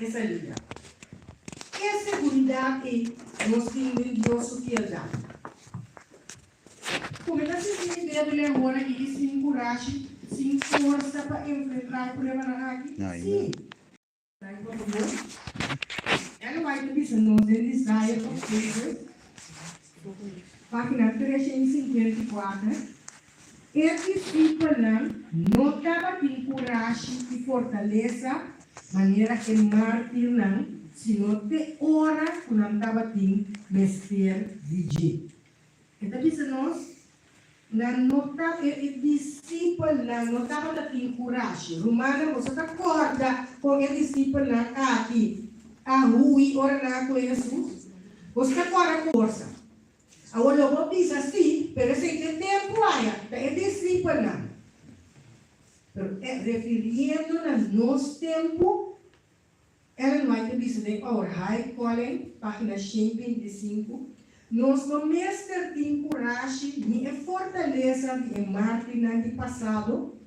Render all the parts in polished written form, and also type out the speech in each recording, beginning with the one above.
E salida. E seguridat ei nos tin den Dios su fieldat. Ku mi ta sinti mi débil awor aki i sin kurashi, sin forsa pa enfrentá e pruebanan aki? Sí. Ellen White ta bisa nos den Desire of Ages, página 354, E disipelnan no tabatin kurashi i fortalesa manera e mártirnan, sino te ora ku nan tabatin mester di dje. E ta bisa nos, Nan no ta, e e disipelnan no tabata tin kurashi. Rumannan, boso ta kòrda kon e disipelnan aki a hui ora nan a kohe Hesus? Boso ta kòrda ku forsa. Awor lo bo bisa sí, pero esei ta e tempu aya, ta e disipelnan. Pero e refiriendo na nos tempu, Ellen White ta bisa den Our High Calling, página 125, Nos no mester tin kurashi ni e fortalesa di e mártirnan di pasado,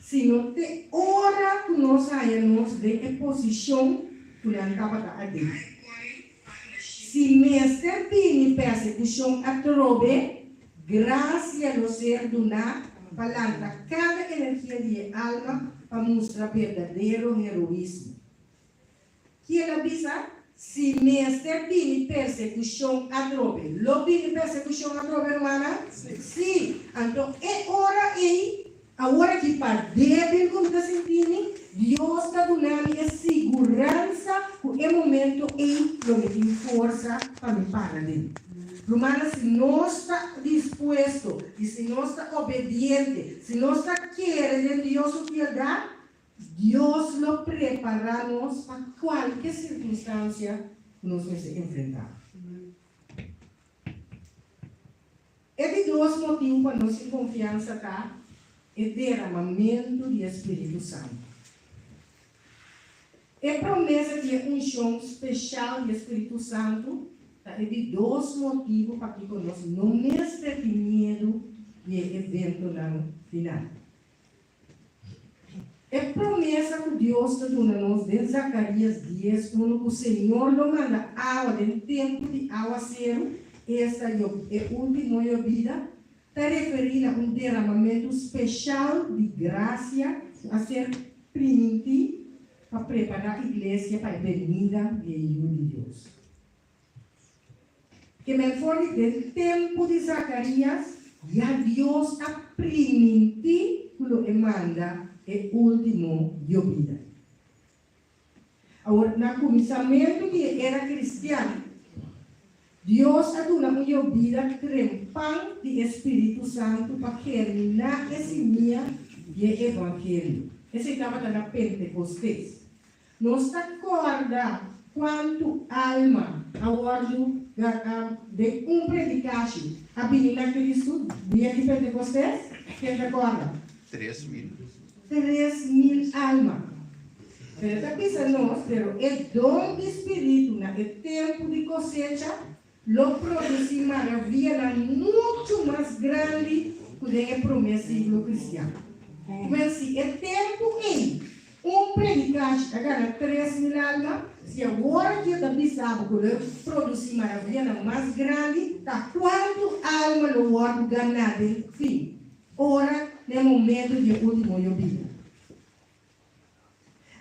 sino te ora ku nos haña nos den e posishon ku nan tabata aden. Si mester bini persekushon atrobe, grasia lo ser duná pa lanta kada energia di e alma pa mustra berdadero heroismo. Kiel a bisa? Si mester bini persekushon atrobe. Lo bini persekushon atrobe, rumannan? Sí. Anto e ora ei, awor aki pa débil ku mi ta sinti mi, Dios ta duna mi e siguransa ku e momento ei lo mi tin forsa pa mi para den. Rumannan, si nos ta dispuesto i si nos ta obediente, si nos ta kere den Dios su fieldat, Dios lo prepará nos pa kualke sirkunstansia ku nos mester enfrentá. E di dos motibu pa nos tin konfiansa ta e deramamentu di e spiritu santu. E promesa di e unshon speshal di e spiritu santu ta e di dos motibu pakiko nos no mester tin miedu di e eventonan final. E promesa ku Dios ta duna nos den Zakarias dies unu ku Señor lo manda awa den tempu di awaseru, esta e último yobida, ta referí na un deramamentu speshal di grasia ku a ser primintí pa prepará iglesia pa e benida di e Yu di Dios. Ke men for di den tempu di Zakarias, ya Dios a primintí ku lo e manda e último yobida. Awor, na kuminsamentu di e era kristian, Dios a duna un yobida trempan di e spiritu santu pa germiná e simia di e evangelio. Esei tabata na Pentekostes. Nos ta kòrda kuantu alma a wòrdu den un predikashi a bini na Kristu dia di Pentekostes? Ken ta kòrda? 3000. 3000 alma. Pero e ta bisa nos, pero e don di spiritu na e tempu di kosecha lo produsí maravianan muchu mas grandi ku den e promé siglo kristian. Wel, si e tempu ei un predikashi a gana 3000 alma, si awor aki e ta bisa bo ku lo e produsí maravianan mas grandi, ta kuantu alma lo wòrdu ganá den fin ora na e momentu di e último yobida?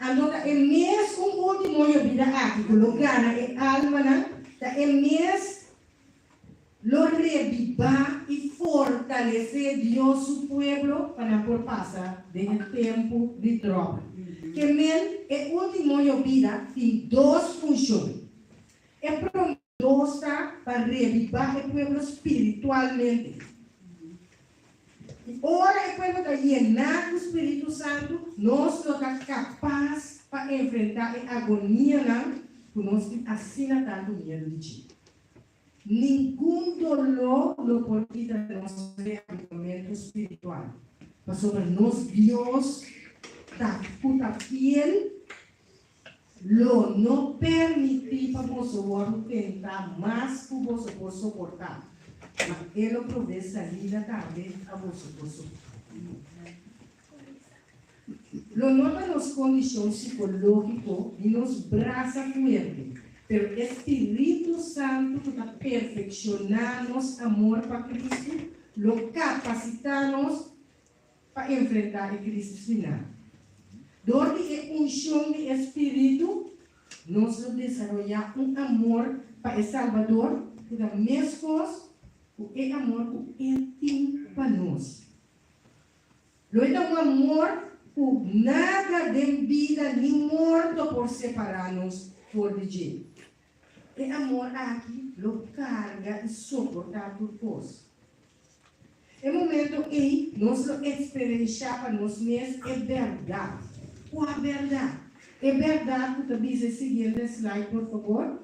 Anto ta e mes un ultimo yobida aki ku lo gana e almanan, ta e mes lo rebibá i fortalesé Dios su pueblo pa nan por pasa den e tempu di tròbel. Ke men e ultimo yobida tin dos funshon. E promé dos ta pa rebibá e pueblo spiritualmente. I ora e pueblo ta yená ku spiritu santu, nos lo ta kapas pa enfrentá e agonianan ku nos tin asina tantu miedu di dje. Ningun doló lo por kita nos reavivamentu spiritual, pasobra nos Dios ta ku ta fiel lo no permití pa boso wòrdu tentá mas ku boso por soportá, ma E lo proveé salida tambe pa boso por soportá. Lo no ta nos kondishon sikológiko ni nos brasa fuerte, pero e Spiritu Santu ku ta perfekshoná nos amor pa Kristu lo kapasitá nos pa enfrentá e krísis final. Dor di e unshon di e Spiritu, nos lo desaroyá un amor pa e Salbador ku ta meskos ku e amor ku E tin pa nos. Lo e ta un amor ku nada den bida ni morto por separá nos for di dje. E amor aki lo karga i soportá tur kos. E momento ei nos lo eksperenshá pa nos mes e bèrdat. Kua bèrdat? E bèrdat ku ta bisa e siguiente slide por fabor.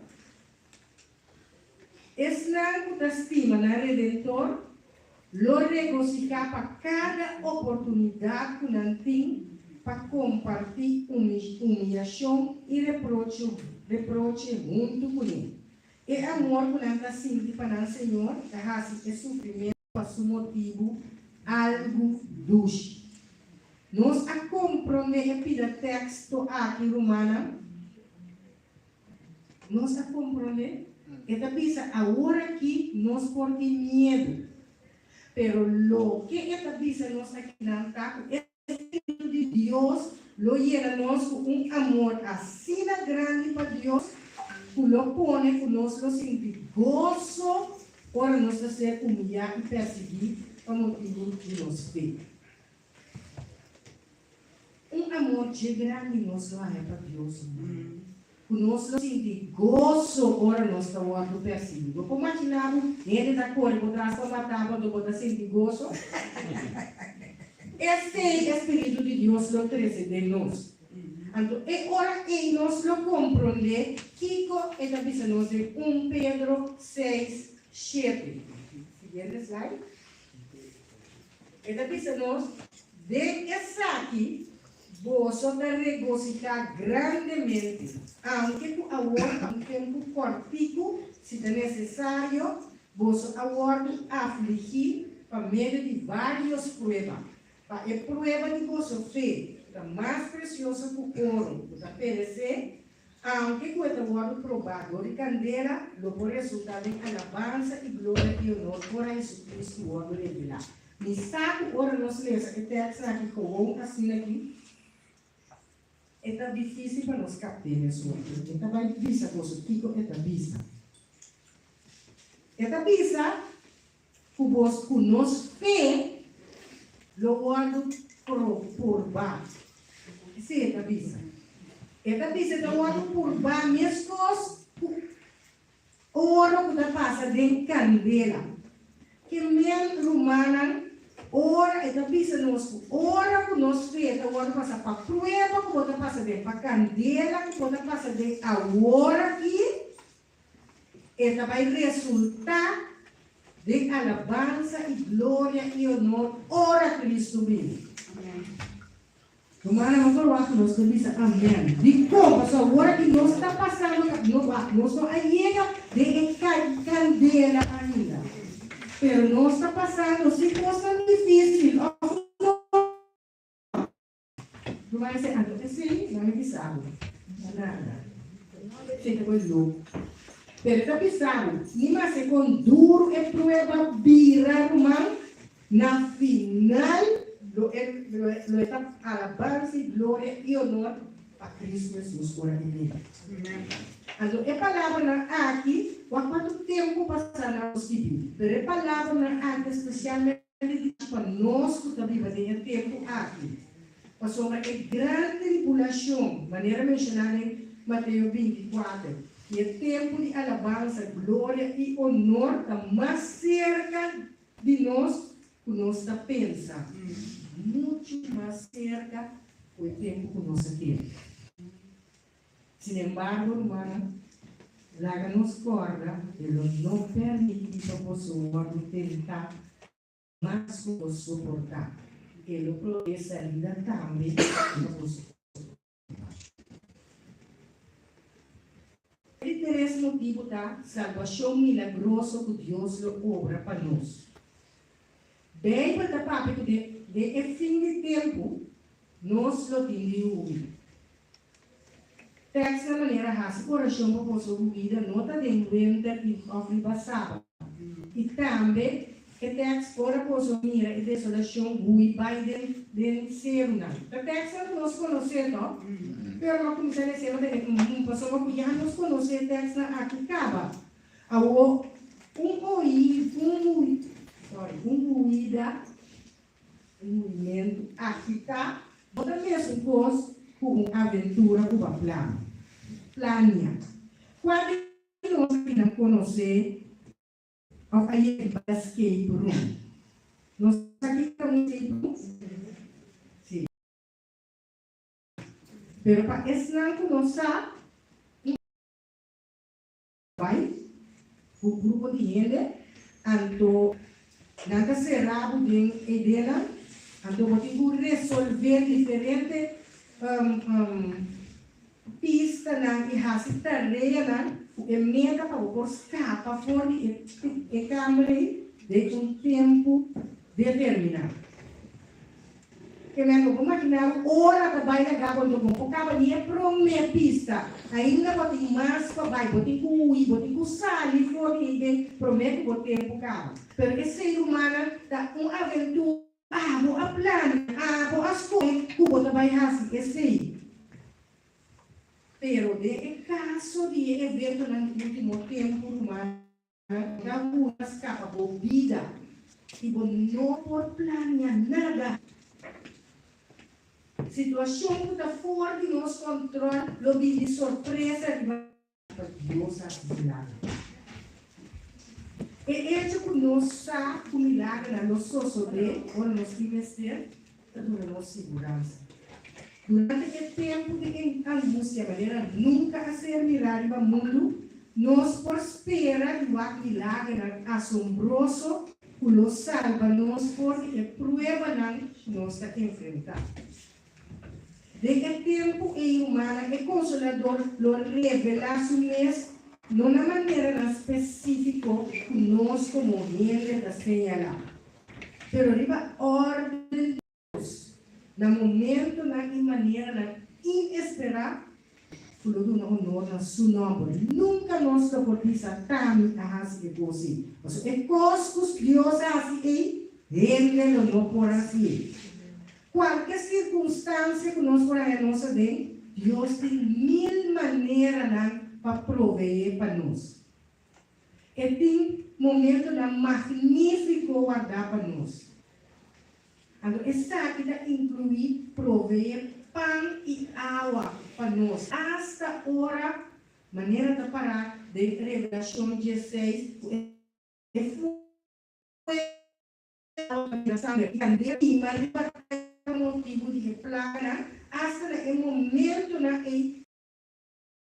Esnan ku ta stima nan Redentor lo regosihá pa kada oportunidat ku nan tin pa kompartí umiyashon i reproche huntu kuné. E amor ku nan ta sinti pa nan Señor ta hasi e sufrimentu pa su motibu algu dushi. Nos a komprondé e pida teksto aki, rumannan? Nos a komprondé? E ta bisa awor aki nos por tin miedu, pero loke e ta bisa nos akinan ta ku e Spiritu di Dios lo yena nos ku un amor asina grandi pa Dios ku lo pone ku nos lo sinti goso ora nos ta ser humiyá i persiguí pa motibu di nos fe. Un amor dje grandi nos lo haña pa Dios, ku nos lo sinti goso ora nos ta wòrdu persiguí. Bo por maginá bo hende ta kore bo tras pa matá bo anto bo ta sinti goso? Esei e spiritu di Dios lo trese den nos. Anto e ora ei nos lo komprondé kiko e ta bisa nos den un Pedro seis, shete. Siguiente slide. E ta bisa nos, Den esaki boso ta regosihá grandemente, aunke ku awor pa un tempu kòrtiku, si ta nesesario, boso a wòrdu afligí pa medio di vários prueba, pa e prueba di boso fe, ku ta mas presioso ku oro ku ta peresé, Aunke ku e ta wòrdu probá dor di kandela, lo por resultá den alabansa i gloria i honor ora Hesukristu wòrdu revelá. Mi sa ku ora nos lesa e tèkstnan aki gewoon asina aki, e ta difísil pa nos kapt'é mesora, pero mi ta bai bisa boso kiko e ta bisa. E ta bisa ku bos ku nos fe lo wòrdu purbá. Esei e ta bisa. E ta bisa e ta wòrdu purbá meskos ku oro ku ta pasa den kandela. Ke men, rumannan, ora e ta bisa nos ku ora ku nos fe ta wòrdu pasa pa prueba ku bo ta pasa den, pa kandela ku bo ta pasa den awor aki, E ta bai resultá den alabansa i gloria i honor ora Cristo bini. Rumannan, nos por wak ku nos ta bisa amen. Dikon? Pasobra awor aki nos ta pasando, nos no a yega den e kandela ainda, pero nos ta pasando si kosnan difísil òf no. Ruman esei anto esei nan a bisa bo, no nada. Esei ta koe loko. Pero e ta bisa bo, ni maske kon duru e prueba bira ruman, na final lo e lo e ta alabansa i gloria i honor pa Cristo Jesus ora e bini. Anto e palabranan aki, wak kuantu tempu pasá nan skibi, pero e palabranan aki spesialmente di pa nos ku ta biba den e tempu aki, pasobra e gran tribulashon, manera menshoná den Mateo 24, i e tempu di alabansa, gloria i onor ta mas serka di nos ku nos ta pensa, muchu mas serka ku e tempu ku nos a kere. Sinembargo, rumannan, laga nos kòrda e lo no permití pa boso wòrdu tentá mas ku bo soportá, e lo proveé salida tambe pa boso por soportá. E di tres motibu ta salbashon milagroso ku Dios lo obra pa nos. Beibel ta papia ku den e fin di tempu. Nos lo tin di hui. Tèkstnan manera hasi orashon pa boso huida no ta den wenter i òf riba sabat. I tambe e tèks ora boso mira e desolashon hui bai den den serunan. Ta tèkstnan ku nos konosé tò? Pero no kuminsá lesa e tene uhum pasobra ku ya nos konosé e tèkstnan aki kaba. Awor un oí un hui sorry un huida Un muvimentu agitá no ta mesun kos ku un aventura ku bo a plan, plania. Kua di nos aki nan konosé òf a yega di escape room? Nos sa kiko ta un escape room? Sí. Pero pa esnan ku no sa, un. Bai ku grupo di hende, anto nan ta sera bo den e denan, anto bo tin ku resolve diferente pistanan i hasi tareanan ku e meta pa bo por skapa for di e kamber ei den un tempu determiná. Ke men bo por maginá bo ora ta bai na Gabon do bo por kaba ni e promé pista. Ainda bo tin mas pa bai, bo tin ku hui, bo tin ku sali for di ei den promé ku bo tempu kaba. Pero esei rumannan ta un aventura. Abo a plania, abo a skohe ku bo ta bai hasi esei. Pero den e kaso di e eventonan di último tempu rumannan, Ta buna skapa bo bida i bo no por plania nada. Situashon ku ta for di nos kòntròl lo bin di sorpresa riba pa Dios hasi milager. E echo ku nos sa ku milagernan lo sosodé ora nos tin mester ta duna nos siguransa. Durante e tempu di angustia manera nunka a ser mirá riba mundu, nos por spera di wak milagernan asombroso ku lo salba nos for di e pruebanan ku nos ta enfrentá. Den e tempu ei, rumannan, e Konsolador lo revelá su mes no na maneranan spesífiko ku nos komo hende ta señalá, pero riba órden di Dios, na momentonan i maneranan inesperá ku lo duna honor na Su nòmber. Nunka nos lo por bisa, T'ami a hasi e kos ei. Pasobra e kos ku Dios a hasi ei, hende lo no por hasié. Kualke sirkunstansia ku nos por haña nos aden, Dios tin mil maneranan pa proveé pa nos. E tin momentonan magnífiko wardá pa nos. Anto esaki ta inkluí proveé pan i awa pa nos asta ora, manera ta pará den Revelashon diesseis, ku e fuego ta bira sanger i kandela kima riba tera pa motibu di e plaganan, asta na e momentonan ei.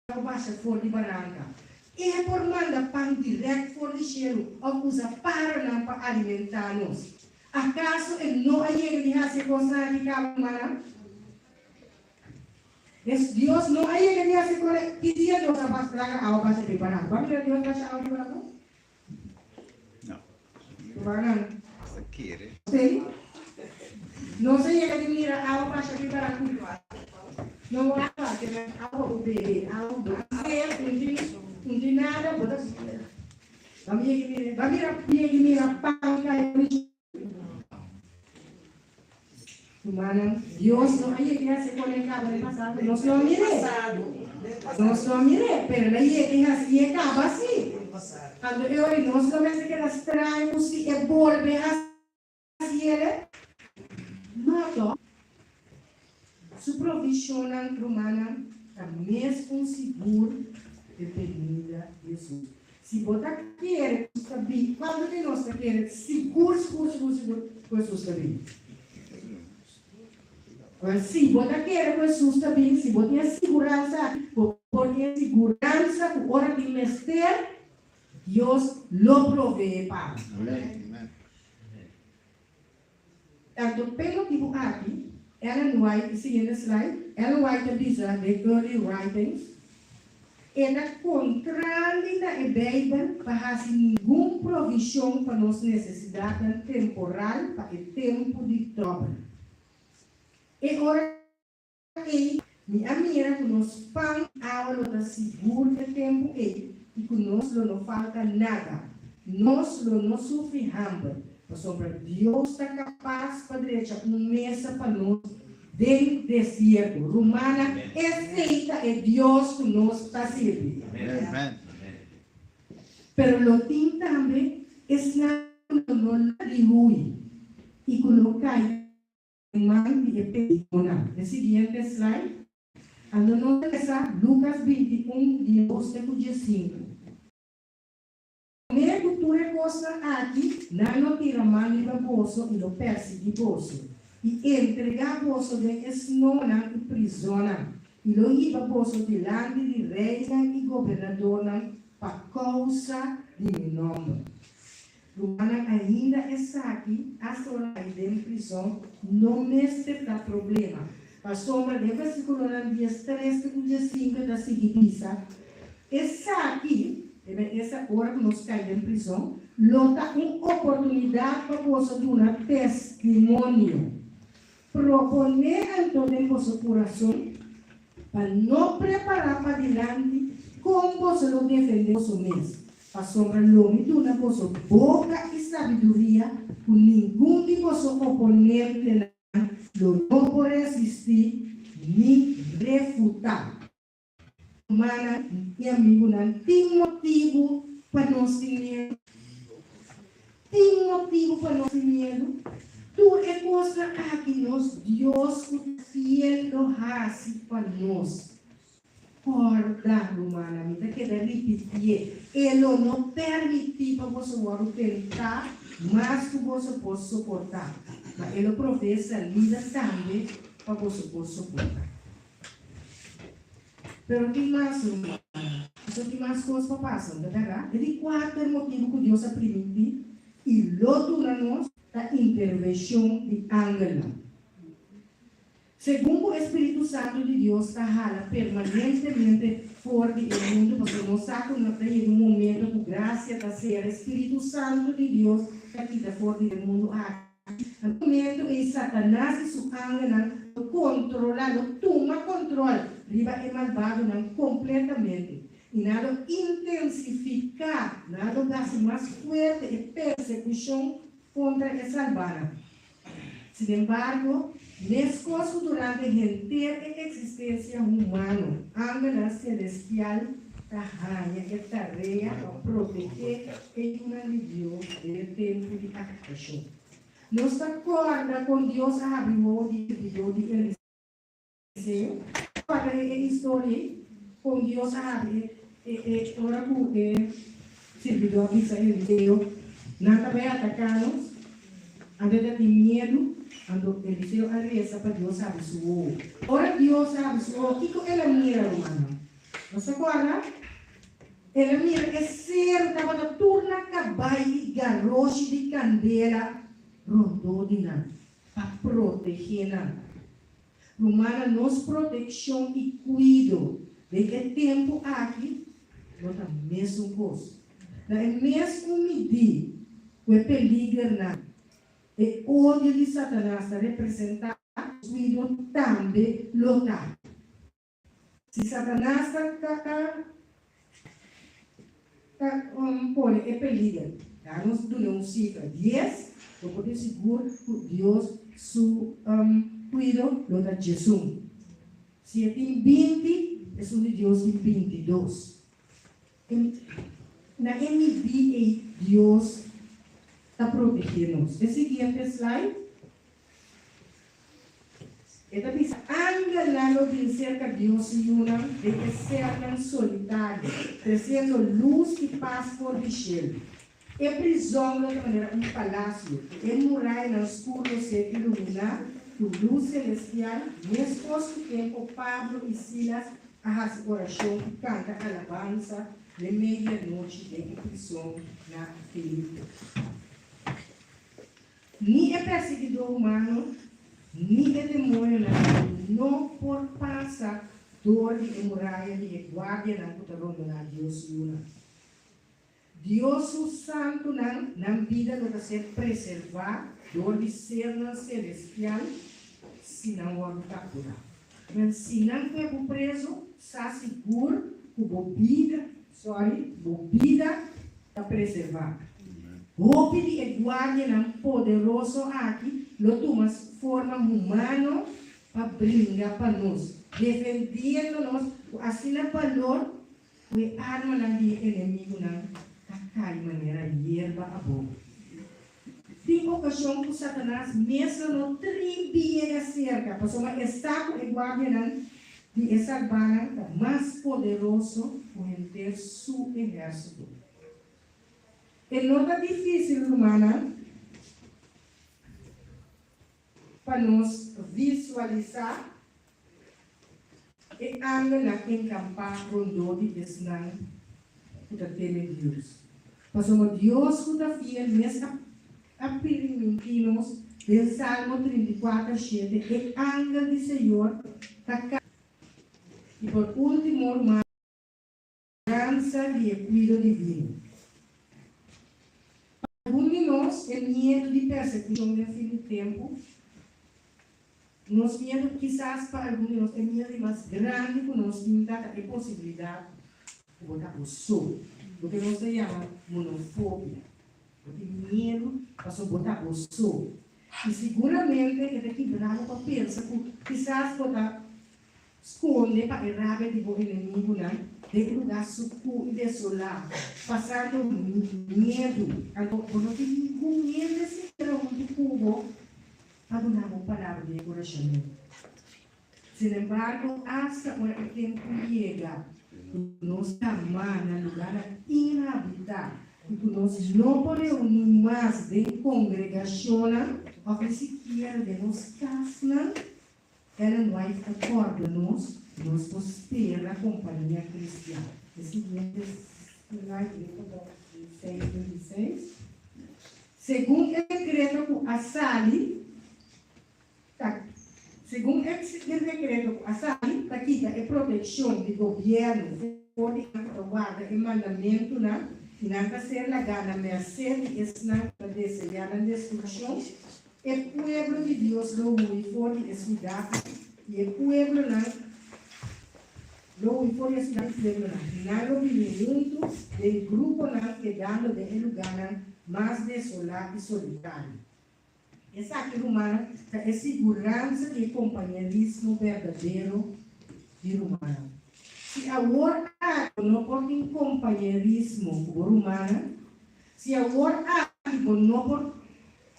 Ta basha for di baranka. E por manda pan dirèkt for di shelu òf usa paranan pa alimentá nos. Akaso e no a yega di hasi e kosnan aki kaba, rumannan? Es, Dios no a yega di hasi e kosnan. Ki dia Dios a bas laga awa basha den baranka? Bo a mira Dios basha awa den baranka? No. Rumannan. Nos ta kere. Sí. Nos a yega di mira awa basha den baranka. No awa, te na awa bo bebe, awa bo ser, un tin, un tin nada, bo ta Ba mi yega mira, ba mira, yega mira pan kai di Rumannan, Dios no a yega di hasi kon e kaba den pasado, nos no a mir'é. Nos no a mir'é, pero el a yega di hasi i e kaba si. Anto e ora nos lo mester keda straño si e bolbe hasi el. No to. Su provishonnan, rumannan, ta mes un sigur e benida di Hesus. Si bo ta kere ku Hesus ta bin, kuantu di nos ta kere sigur, sigur, sigur, sigur ku Hesus ta bin? Wèl, si bo ta kere ku Hesus ta bin, si bo tin e siguransa aki, bo por tin e siguransa ku ora tin mester, Dios lo proveé pa bo. Tanto p'e motibu aki, Ellen White, e siguiente slide, Ellen White ta bisa den Early Writings, E ta kontrali na e Beibel pa hasi ningun provishon pa nos nesesidatnan temporal pa e tempu di tròbel. E ora. ei mi a mira ku nos pan i awa lo ta sigur e tempu ei i ku nos lo no falta nada. Nos lo no sufri hamber, pasobra Dios ta kapas pa drecha un mesa pa nos den desierto. Rumannan, esei ta e Dios ku nos ta sirbi. Pero lo tin tambe esnan ku lo no logra di hui i ku lo kai den man di e peligronan. E siguiente slide. Anto nos ta lesa Lukas 21, 12 te ku 15. Promé ku tur e kosnan aki, nan lo tira man riba boso i lo persiguí boso, i entregá boso den e snonan i prizonnan, i lo hiba boso dilanti di reinan i gobernadornan pa kousa di mi nòmber. Rumannan, ainda esaki, asta ora kai den prizon, no mester ta problema, pasobra den versíkulonan 13 te ku 15 ta sigui bisa, Esaki, e esa ora ku nos kai den prizon, lo ta un oportunidat pa boso duna testimonio. Proponé anto den boso kurason pa no prepará padilanti kon boso lo defendé boso mes, pasobra lo mi duna boso boka i sabiduria ku ningun di boso oponentenan lo no por resistí ni refutá. Rumannan i amigunan, tin motibu pa nos tin miedu? Tin motibu pa nos tin miedu? Tur e kosnan aki nos Dios ku ta fiel lo hasi pa nos. Kòrda, rumannan, mi ta keda ripitié, E lo no pèrmití pa boso wòrdu tentá mas ku boso por soportá, ma E lo proveé salida tambe pa boso por soportá. Pero tin mas, rumannan. Pasobra tin mas kos pa pasa, no ta bèrdat? E di kuater motibu ku Dios a primintí i lo duna nos ta intervenshon di angelnan. Segun ku e spiritu santu di Dios ta hala permanentemente for di e mundu, pasobra nos sa ku ta yega un momento ku grasia ta sera, e spiritu santu di Dios ta kita for di e mundu aki. Na momento ei Satanas i su angelnan lo kontrolá, lo tuma kontrol riba e malbadonan kompletamente, i nan lo intensifiká, nan lo hasi mas fuerte e persekushon kontra e salbánan. Sinembargo, meskos ku durante henter e eksistensia humano, angelnan selestial ta haña e tarea pa protegé e yunan di Dios den e tempu di agitashon. Nos ta kòrda kon Dios a habri wowo di e sirbidó di Eliseo? Kòrda e historia ei? Kon Dios a habri e e ora ku e sirbidó a bisa Eliseo, Nan ta bai ataká nos? Anto e ta tin miedu, anto Eliseo a resa pa Dios habri su wowo. Ora Dios a habri su wowo, kiko el a mira, rumannan? Nos ta kòrda? El a mira e seru tabata tur na kabai i garoshi di kandela rondó di nan pa protegé nan. Rumannan, nos protekshon i kuido den e tempu aki lo ta mesun kos. Na e mes un midí ku e peligernan e odio di Satanas ta representá, nos kuido tambe lo ta. Si Satanas ta ta ta pone e peliger, laga nos duna un sifra, dies, bo por tin sigur ku Dios su kuido lo ta 11. Si e tin 20, esun di Dios tin 22. Na e midí ei Dios ta protegé nos. E siguiente slide. E ta bisa, Angelnan lo bin serka Dios su yunan den e sernan solitario, tresiendo lus i pas for di shelu. E prizon lo ta manera un palasio, i e murayanan skur lo ser iluminá ku lus selestial, meskos ku tempu Pablo i Silas a hasi orashon i kanta alabansa den medianochi den e prizon na Filipo. Ni e persiguidó humano ni e demonionan no por pasa dor di e muraya di e guardianan ku ta rondoná Dios su yunan. Dios su santunan, nan bida lo ta ser preservá dor di sernan selestial si nan wòrdu kapturá. Men si nan kue bo prezu, sa sigur ku bo bida, sorry, bo bida ta preservá. Hopi di e guardianan poderoso aki lo tuma forma humano pa bringa pa nos, defendiendo nos ku asina balor ku e armanan di e enemigunan ta kai manera yerba abou. Tin okashon ku Satanas mes lo no tribi yega serka, pasobra e sa ku e guardianan di e salbánan ta mas poderoso ku henter su ehérsito. E no ta difísil, rumannan, pa nos visualisá e angelnan enkampá rondó di esnan ku ta teme Dios. Pasobra Dios ku ta fiel mes a primintí nos den Salmo 34, 7, E angel di Señor ta ka. I por último, rumannan, Speransa di e kuido divino. Pa algun di nos, e miedu di persekushon den fin di tempu, nos miedu, kisas pa algun di nos e miedu di mas grandi ku nos tin ta ta e posibilidat ku bo ta bo so, loke nos ta yama monofobia. Bo tin miedu pasobra bo ta bo so. I siguramente e ta kibra bo pa pensa ku kisas bo ta Skonde pa e rabia di bo enemigunan den un lugá sukú i desolá, pasando miedu. Anto bo no tin ningun hende sikiera huntu ku bo pa duna bo un palabra di enkurashamentu. Sinembargo, asta ora e tempu yega ku nos ta amá na lugánan inhabitá i ku nos no por reuní mas den kongregashonnan òf ni sikiera den nos kasnan, Ellen White ta kòrda nos ku nos por spera kompania kristian. E siguiente slide e ta dòs 16 26. Segun e dekreto ku a sali ta Segun e dekreto ku a sali ta kita e protekshon di gobièrnu for di nan ku ta warda e mandamentunan i nan ta ser lagá na mèrsé di esnan ku ta deseá nan destrukshon. E pueblo di Dios lo hui for di e siudatnan, i e pueblonan lo hui for di e siudat i pueblonan, i nan lo bini huntu den gruponan, kedando den e lugánan mas desolá i solitario. Esaki, rumannan, ta e siguransa di e kompañerismo berdadero di rumannan. Si awor aki bo no por tin kompañerismo ku bo rumannan, si awor aki bo no por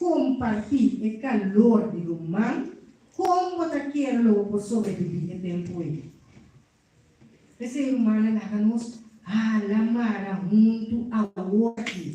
Kompartí e kalor di ruman, kon bo ta kier lo bo por sobrebibí e tempu ei? P'esei rumannan laga nos hala mara huntu awor aki,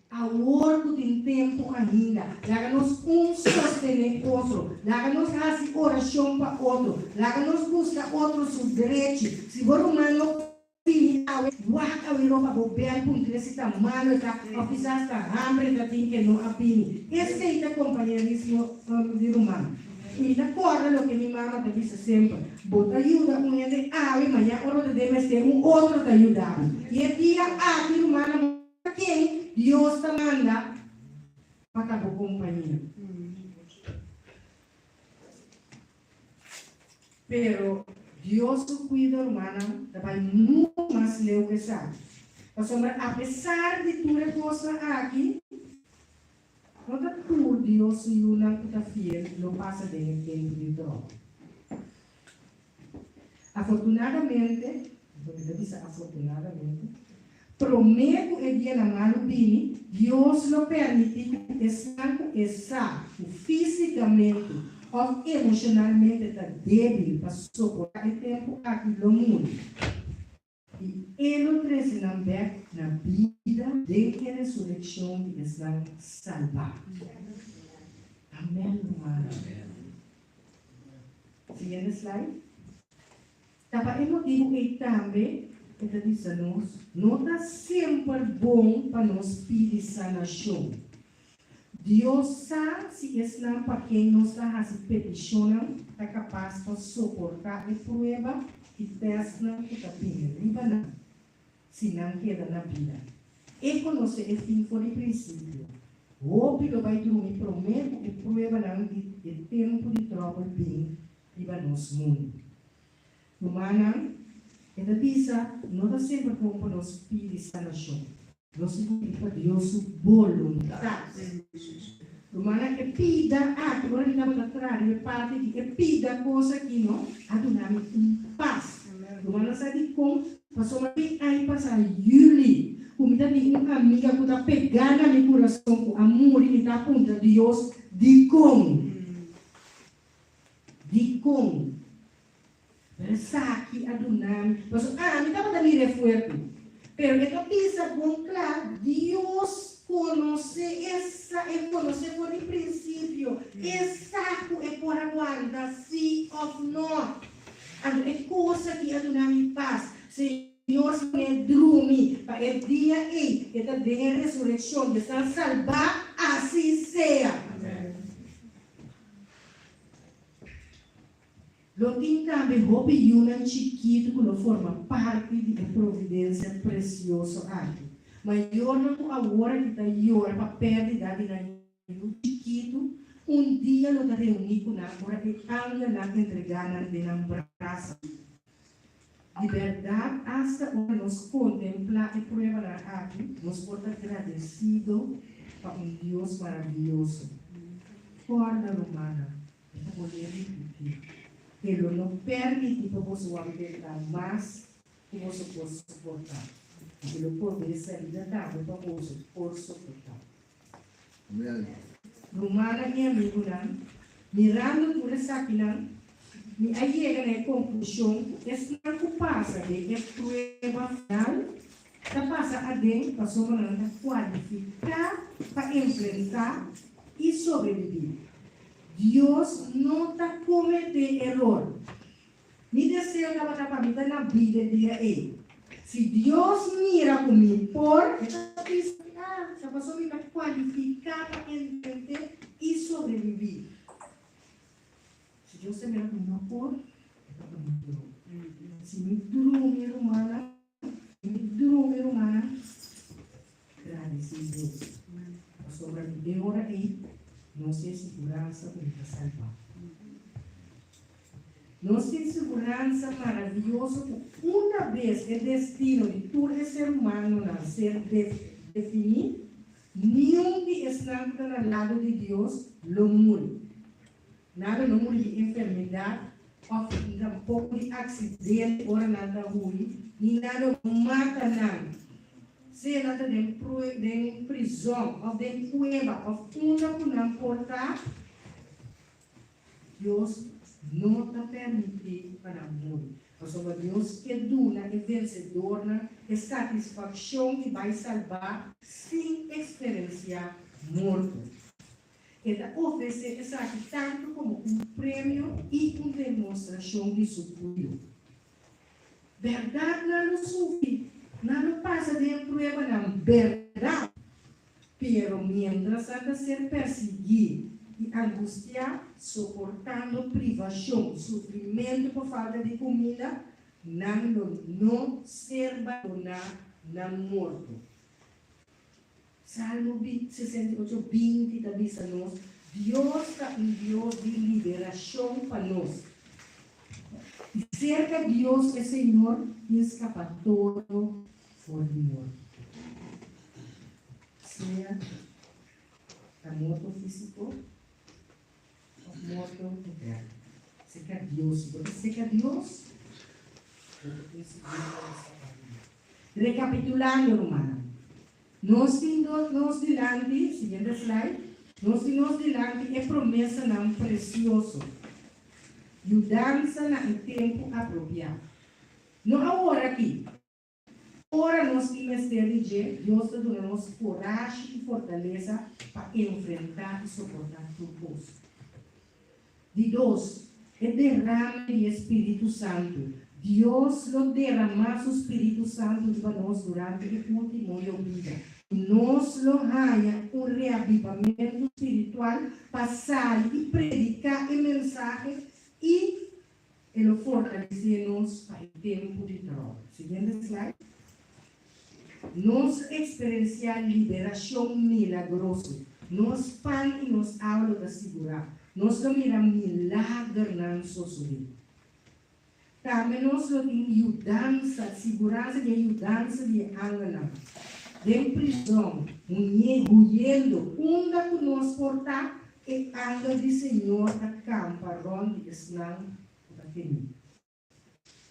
awor ku tin tempu ainda. Laga nos un sostené otro, laga nos hasi orashon pa otro, laga nos buska otro su drechi. Si bo ruman no Bini awe, wak awe ropa bo bel puntra si ta malo e ta of kisas ta hamber e ta tin ke no a bini. Esei ta kompañerismo di ruman. Mi ta kòrda loke mi mama ta bisa semper, Bo ta yuda un hende awe, maña ora bo ta den mester un otro ta yuda bo. I e dia aki rumannan bo ta ken Dios ta manda pa ta bo kompañia. Pero Dios su kuido, rumannan, ta bai muchu mas leu ku esaki. Pasobra apesar di tur e kosnan aki, no ta tur Dios su yunan ku ta fiel lo pasa den e tempu di tròbel. Afortunadamente, bo ta bisa afortunadamente, promé ku e dianan malu bini, Dios lo permití ku esnan ku e sa ku físikamente òf emoshonalmente ta débil pa soportá e tempu aki lo muri, i e lo trese nan bèk na bida den e resurekshon di esnan salbá. Amèn, rumannan. Siguiente slide. Ta pa e motibu ei tambe e ta bisa nos, no ta semper bon pa nos pidi sanashon. Dios sa si esnan pa ken nos ta hasi petishonnan ta kapas pa soportá e prueba i tèstnan ku ta bini riba nan, si nan keda na bida. E konosé e fin for di prinsipio. Hopi lo bai drumi promé ku e pruebanan di e tempu di tròbel bin riba nos mundu. Rumannan, e ta bisa, no ta semper bon pa nos pidi sanashon. Nos tin ku pidi pa Dios su boluntat. Rumannan, e pida aki, ora mi tabata traha riba e parti di e pida kos aki, no, a duna mi un pas. Rumannan sa dikon? Pasobra tin aña pasá yüli ku mi ta tin un amiga ku ta pegá na mi kurason ku a muri, mi ta puntra Dios, Dikon? Dikon? Pero esaki a duna mi, pasobra ami tabata mira e fuerte. Pero e ta bisa bon kla, Dios konosé esa, e konosé for di prinsipio, e sa ku e por a wanta sí òf nò. Anto e kos aki a duna mi pas. Señor pone drumi pa e dia ei e ta den e resurekshon di esnan salbá, así sea. Lo tin tambe hopi yunan chikitu ku lo forma parti di e providensia presioso aki. Mayornan ku awor aki ta yora pa pèrdida di nan yu chikitu, un dia lo ta reuní ku nan ora e angelnan entregá nan den nan brasa. Di bèrdat, asta ora nos kontemplá e pruebanan aki, nos por ta gradesido pa un Dios maravioso. Kòrda, rumannan, E ta bolé ripití, E lo no permití pa boso wòrdu tentá mas ku boso por soportá, ma E lo proveé salida tambe pa boso por soportá. Rumannan i amigunan, mirando tur esakinan, mi a yega na e konklushon ku esnan ku pasa den e prueba final ta pasa aden pasobra nan ta kualifiká pa enfrentá i sobrebibí. Dios no ta kometé eror. Mi deseo tabata pa mi ta na bida e dia ei. Si Dios mira ku mi por, e ta bisa mi, Ah, sa pasobra mi ta kualifiká pa enfrent'é i sobrebibí. Si Dios ta mira ku mi no por, e ta pone mi drumi. Si mi drumi, rumannan, si mi drumi, rumannan, Gradisí Dios, pasobra di e ora ei nos tin siguransa ku mi ta salbá. Nos tin siguransa maravioso ku una bes e destino di tur e ser humanonan ser definí, niun di esnan ku ta na lado di Dios lo muri. Nan lo no muri di enfermedat òf tampoko di aksidente ora nan ta hui, ni nan lo mata nan, sea nan ta den den prizòn òf den kueba òf unda ku nan por ta. Dios no ta permití pa nan muri, pasobra Dios ke duna e vensedornan e satisfakshon di bai salbá sin eksperensiá morto. E ta ofresé esaki tantu komo un premio i un demostrashon di su kuido. Bèrdat nan lo sufri, nan lo pasa den e pruebanan, bèrdat! Pero miéntras nan ta ser persiguí i angustiá, soportando privashon, sufrimentu pa falta di kuminda, nan lo no ser bandoná na morto. Salmo 68, 20 ta bisa nos, Dios ta un Dios di liberashon pa nos. I serka Dios e Señor tin skapatorio for di morto. Sea ta morto físiko òf morto eterno. Serka Dios, si bo ta serka Dios, bo ta tin sigur ku bo ta skapa di morto. Rekapitulando, rumannan, nos tin nos dilanti, siguiente slide, nos tin nos dilanti e promesanan presioso, yudansa na e tempu apropiá. No awor aki. Ora nos tin mester di dje, Dios ta duna nos korashi i fortalesa pa enfrentá i soportá tur kos. Di dos, e derame di e spiritu santu. Dios lo deramá su spiritu santu riba nos durante e último yobida, i nos lo haña un reavivamentu spiritual pa sali i prediká e mensahe i e lo fortalesé nos pa e tempu di tròbel. Siguiente slide. Nos eksperensiá liberashon milagroso. Nos pan i nos awa lo ta sigurá. Nos lo mira milagernan sosodé. Tambe nos lo tin yudansa, siguransa di e yudansa di e angelnan. Den prizòn, huyendo, unda ku nos por ta, e angel di Señor ta kampa rònt di esnan ku ta tem'é.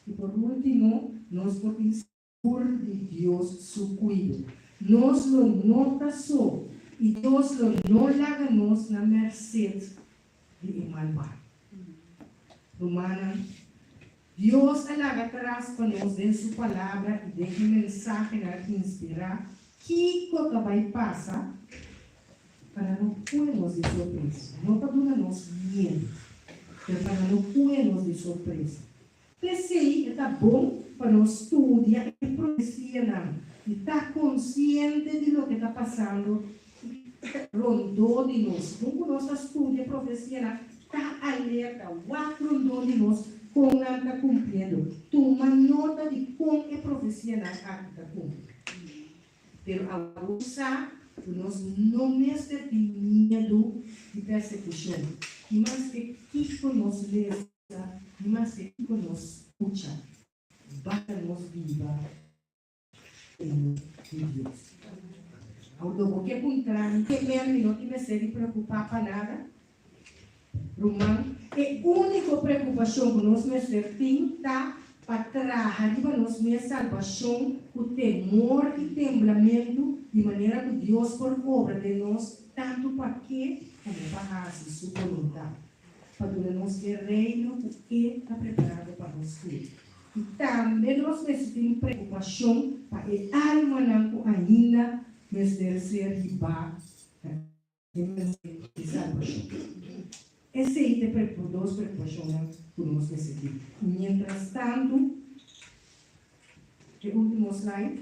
I por último, nos por tin sigur di Dios su kuido. Nos lo no ta so, i Dios lo no laga nos na mèrset di e malbado. Rumannan, Dios a laga tras pa nos den su Palabra i den e mensahenan inspirá kiko ta bai pasa pa nan no pue nos di sorpresa, no pa duna nos miedu, pero pa nan no pue nos di sorpresa. P'esei e ta bon pa nos studia e profesianan i ta konsiente di loke ta pasando rondó di nos. Segun ku nos ta studia e profesianan, ta alerta, wak rondó di nos kon nan ta kumpliendo. Tuma nota di kon e profesianan aki ta kumpli. Pero awor sa ku nos no mester tin miedu di persekushon, i maske kiko nos lesa, Ni maske kiko nos skucha, basta nos biba Reino di Dios. Awor lo bo ke puntra mi, ke men mi no tin mester di preokupá pa nada? Ruman, e úniko preokupashon ku nos mester tin ta pa traha riba nos mes salbashon ku temor i temblamentu, di manera ku Dios por obra den nos tantu pa ke komo pa hasi su boluntat. pa duna nos e Reino ku E ta preparando pa nos tur. I tambe nos mester tin preokupashon pa e almanan ku ainda mester ser hibá na e mensahe di salbashon. Esei ta e dos preokupashonnan ku nos mester tin. I mientrastantu, e último slide,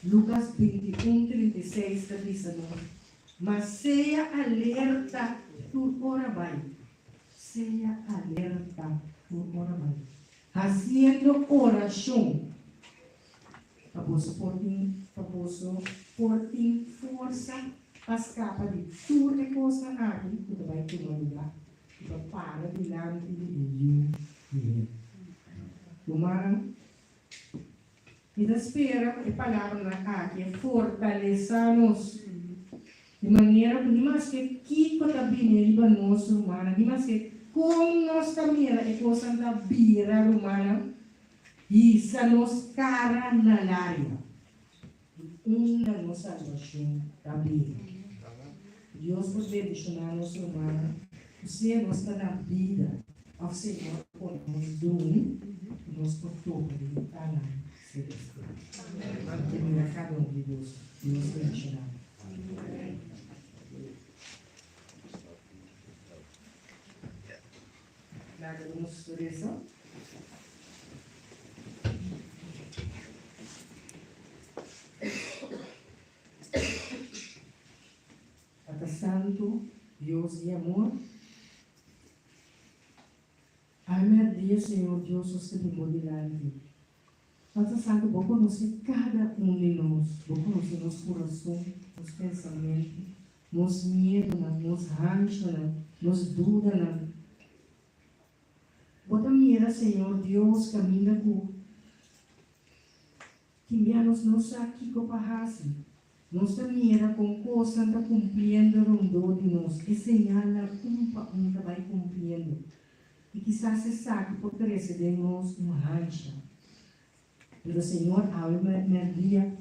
Lukas 21, 36 ta bisa nos, Ma sea alerta tur ora bai. Sea alerta tur ora bai. Hasiendo orashon pa boso por tin pa boso por tin forsa pa skapa di tur e kosnan aki ku ta bai tuma lugá i pa para dilanti di e Yu di hende. Rumannan, Mi ta spera ku e palabranan aki a fortalesá nos, di manera ku ni maske kiko ta bini riba nos, rumannan, ni maske kon nos ta mira e kosnan ta bira, rumannan, hisa nos kara na laria, di unda nos salbashon ta bini. Dios por bendishoná nos, rumannan, ku sea nos ta na bida òf Señor pone nos drumi, ku nos por topa den e kanan selestial. Mi ta mira kada un di boso. Dios bendishoná bo. Laga nos resa. Tata Santu, Dios di amor, Awe dia, Señor Dios, nos ta bin bo dilanti. Tata Santu, bo konosé kada un di nos. Bo konosé nos kurason, nos pensamentu, nos miedunan, nos hanshanan, nos dudanan. Bo ta mira, Señor Dios, kaminda ku Tin bia nos no sa kiko pa hasi. Nos ta mira kon kosnan ta kumpliendo rondó di nos, e señalnan un pa un ta bai kumpliendo. I kisas esaki por trese den nos un hansha. Pero Señor awe mèrdia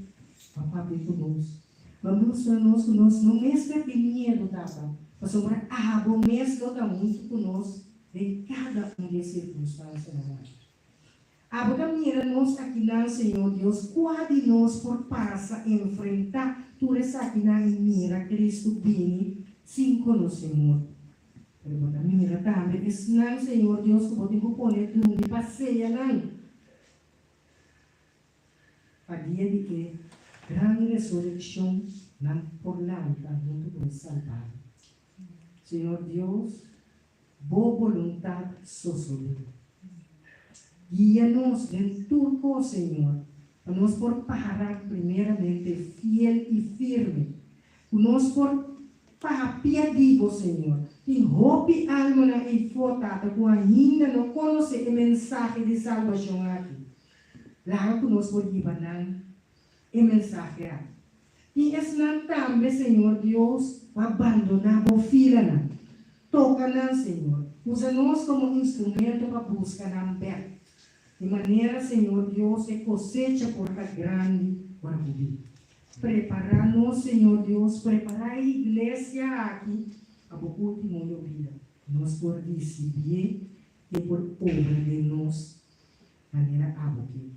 a papia ku nos. Bo a mustra nos ku nos no mester tin miedu, Tata, pasobra abo mes lo ta huntu ku nos den kada un di e sirkunstansianan aki. Abo ta mira nos akinan, Señor Dios, kua di nos por pasa enfrentá tur esakinan i mira Cristo bini sin konosé morto? Pero bo ta mira tambe esnan, Señor Dios, ku bo tin ku pone drumi pa seya nan pa dia di e gran resurekshon nan por lanta huntu ku e Salbado. Señor Dios, Bo boluntat sosodé. Guia nos den tur kos, Señor, pa nos por para primeramente fiel i firme, ku nos por papia di Bo, Señor. Tin hopi almanan eifó, Tata, ku ainda no konosé e mensahe di salbashon aki. Laga ku nos por hiba nan e mensahe aki. Tin esnan tambe, Señor Dios, ku a bandoná Bo filanan. Toka nan, Señor. Usa nos komo instrumento pa buska nan bèk. Di manera, Señor Dios, e kosecha por ta grandi ora Bo bin. Prepará nos, Señor Dios, prepará e iglesia aki pa Bo último yobida. Nos por risibié i e por obra den nos manera Abo ke.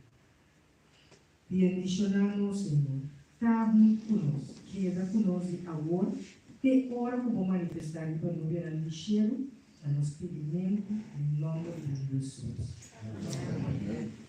Bendishoná nos, Señor. Ta huntu ku nos. Keda ku nos di awor te ora ku Bo manifestá riba nubenan di shelu na nos pidimentu den nòmber di Hesus. Amèn.